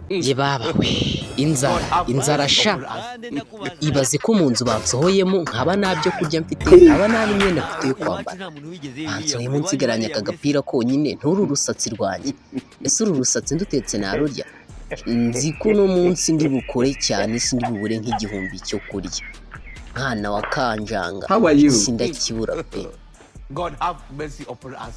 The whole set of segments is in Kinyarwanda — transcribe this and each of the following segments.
Ye baba we, inzara, inzara sha! Bande, ndakubaza. Ibaze ko mu nzu bansohoyemo, nkaba nta byo kurya mfite, nkaba nta n'imyenda mfite yo Iwacu kwambara. nta muntu wigeze Bansohoyemo yiyahura. nsigaranye aka gapira konyine. Nturu rusatsi rwanjye, ese uru rusatsi ndutetse narurya? Nzi ko uno munsi ndi bukore cyane, sindi bubure nk'igihumbi cyo kurya. Mwana wa kanjanga. How are you? Sindakibura pe. God have mercy upon us.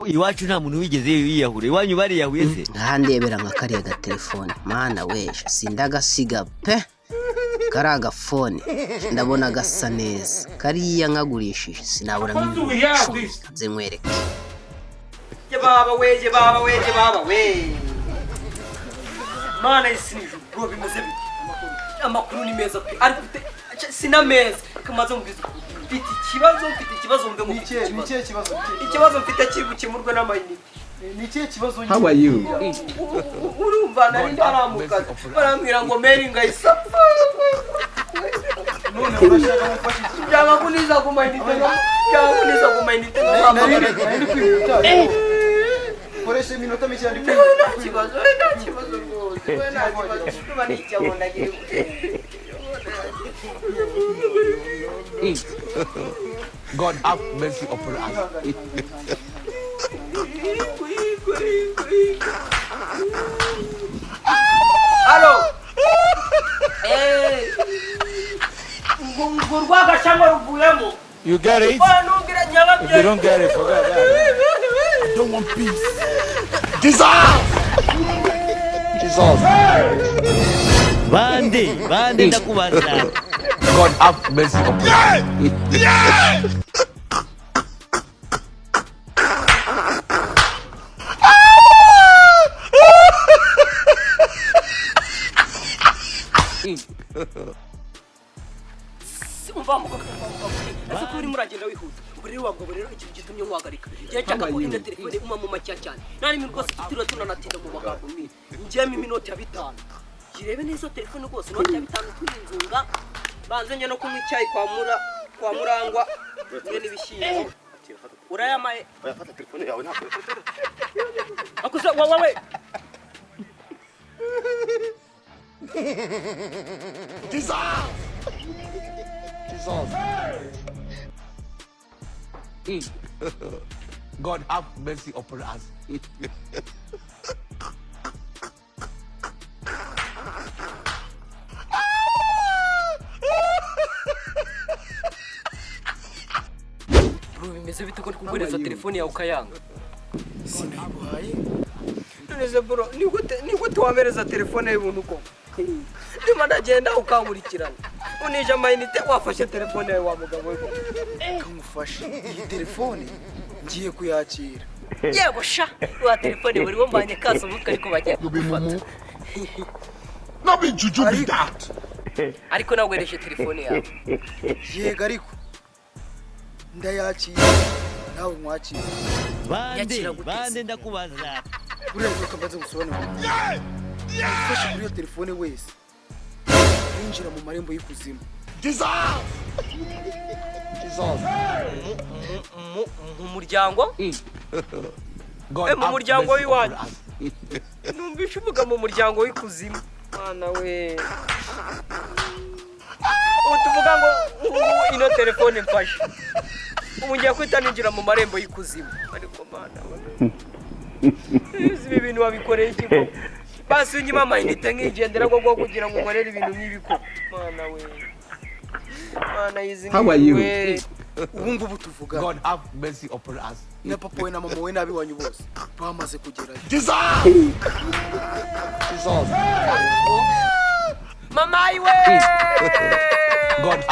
Iwacu nta muntu wigeze yiyahura. Iwanyu bariyahuye se? Ngaha ndebera nka kariya gatelefone, mana weje, sindagasiga pe. Kari agafone ndabona gasa neza kariya, nkagurishije sinaburamo 10,000. Nze nkwereke. Ye baba we, ye baba we, ye baba we, mana y'isi n'ijuru! Bro, bimeze bite? Amakuru ni meza pe, ariko ufite sina meza kamaze mubwiza ukuri. Mfite ikibazo, mfite ikibazo, mve ngo Ni mfite ikihe ni ikibazo. ikihe kibazo? Ikibazo mfite kiri bukemurwe n'amayinite. Ni ikihe kibazo? How are you? Urumva nari ndaramukazi, barambwira ngo meri ngahisa. None urashaka gufasha iki? Byanga kuniza ku mayinite, byanga kuniza ku mayinite. Nari ndi kwihuta. Koresha iminota mike, ndi Nta kwihuta. kibazo, we, nta kibazo rwose, we, nta kibazo. Tuba nicyabona. God have mercy upon us. Alo! Ngo urwagashyamba ruvuyemo. You get it? Oya, ntumbwire nyababyeyi. If you don't get it, forget about it. I don't want peace. Jesus! Jesus! Bande, bande, ndakubaza. God have mercy upon us. Umva mugabo, umva mugabo, ese ko urimo uragenda wihuta? Ubu rero wagabo, rero ikintu gitumye nkuhagarika, ngiye nshaka ko ino telefone uma mu makeya cyane, nta n'imwe rwose tutiriwe tunanatinda mu magambo. Mi ngiyemo iminota ya 5, girebe neza telefone rwose, inoti ya 5 tuyinzunga, banze njye no kunywa icyayi kwa Murangwa njye n'ibishyimbo. Urayamaye? Fata telefone yawe, ntabwo. Akuze wowe. Jesus! Jesus! God have mercy upon us. Bro, bimeze bite ko ndi kuguhereza telefone yawe ukayanga? Sinayiguhaye. None se bro, ni gute wamereza telefone y'ubuntu koko? Ndimo ndagenda ukankurikirana, unije amayinite, wafashe telefone yawe wa mugabo we koko? Kamufashe iyi telefone, ngiye kuyakira. Yego sha, wa telefone buri wo mbanye kaso umutwe, ariko bagiye kugufata. No be juju be that. Ariko naguhereje telefone yawe. Yego, ariko ndayakira, nawe nkwakira. Bande, Yakira gute se? bande, ndakubaza. Buriya reka mbanze gusobanurira. Ufashe kuri iyo telefone wese yinjira mu marembo y'ikuzimu. Jesus! Jesus! Mu muryango God Mu have muryango mercy upon w'iwanyu. us. Numvishe uvuga mu muryango w'ikuzimu, mwana we. Ubu tuvuga ngo ubu ino telefone mfashe, ubu ngiye kwita ninjira mu marembo y'ikuzimu. Ariko mana we, ibi bintu wabikoreye iki koko? Basi unyima amayinite nkigendera koko, kugira ngo nkorere ibintu nk'ibi koko? Mana we, mana yizi. How are you? We. Ubu ngubu tuvuga, God have mercy upon us. na papa we na mama we n'ab'iwanyu bose bamaze kugerayo. Jesus! Jesus! Mama iwe. God